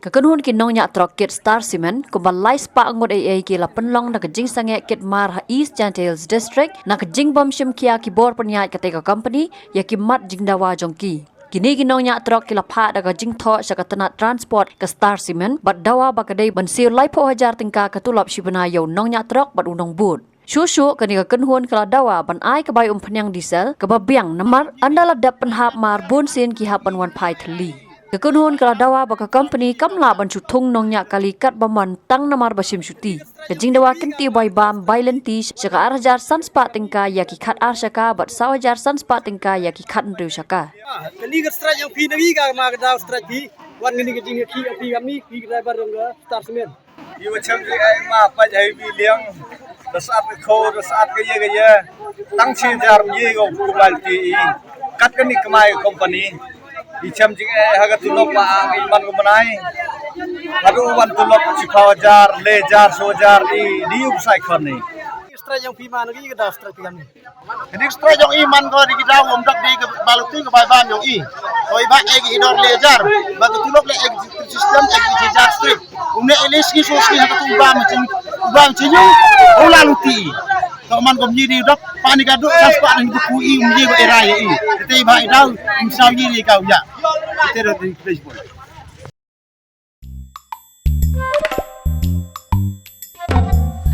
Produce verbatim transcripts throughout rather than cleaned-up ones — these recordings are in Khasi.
Ka kynhun ki nongñiah trok kit Star Cement, kumba lai spah ngut eiei ki la pynlong da ka jingsangeh kit mar ha East Jaintia Hills District, na ka jingbym shim khia ki bor pynïaid katei ka company, ïa ki mat jingdawa jong ki. Kine ki nongñiah trok ki la phah da ka jingthoh sha ka tnat transport ka Star Cement, bad dawa ba ka dei ban siew laiphew hajar tyngka ka tulop shi bnai ïa u nongñiah trok bad u nongbud. Shuh shuh kane ka kynhun ka la dawa ban ai ka bai umphniang diesel, kaba biang namar ynda la dep pynhap mar bun sien ki hap ban wan phai thylli. Ka kynhun ka la dawa ba ka company kam lah ban shu thung nongñiah kali katba mon tang namar ba shim shuti. Ka jingdawa kynti bai bam bai lynti sha ka ar hajar san spah tyngka ïa ki khat ar shaka bad saw hajar san spah tyngka ïa ki khat hynriew shaka. Ah, kani ka strike jong phi na ngi ka ma ka daw strike phi. Wan kani ka jingïakhih jong phi kam ni, phi ka driver jong ka Star Cement. Iwa chem jingeh ma pait ha iwi liang. Da sat ka kho, da sat ka ye ka ye. Tang shi hajar ye ko kumai ti i. Kat kani kmai company. I chem jingeh ha ka tulop ba ang i man ko bnai. Haduh wan tulop shiphew hajar, le hajar, saw hajar i di u sai khon ni. Strike jong phi ma na ngi ka daw strike phi kam ni. Kani ka strike jong i man ko di ki daw um dak di ka baluti ka bai bam jong i. Ko i ba e ki dor le hajar. Ba ka tulop le e ki system e ki hajar strike. Um ne e le sngi saw sngi ha ka tu bam jing, bam jing. Ko la luti. Ko man ko mji di dak pani ka duk sas pa nang buku i um ji ba era ya i. Te ba i daw um saw ji di kau ya. Te ro di Facebook.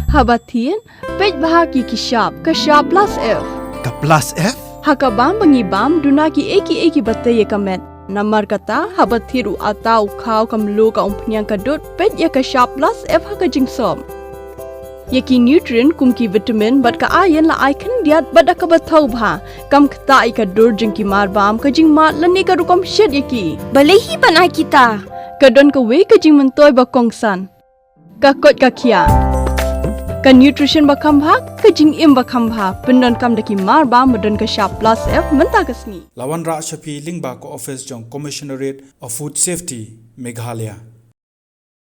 Haba thied, peit bha ki ki shap, ka shap plus F. Ka plus F? Ha ka bam ba ngi bam, duna ki ei ki ei ki ba tei ïa ka met. Namar kata, haba thied u ata u khaw ka mluh ka umphniang ka dud, peit ïa ka shap plus F ha ka jingsop. Ïa ki nutrient kum ki vitamin bad ka iron la ai khyndiat bad da kaba thaw bha. Kam ktah ïa ka dur jong ki mar bam, ka jingmad lane ka rukom shet ïa ki. Balei hi ban ai kita? Ka don kawei ka jingmyntoi ba kongsan. Ka koit ka khiah. Ka nutrition ba kham bha, ka jingim ba kham bha. Pyndonkam da ki mar bam ba don ka shap plus F mynta ka sngi. La wanrah sha phi lyngba ka office jong Commissionerate of Food Safety, Meghalaya.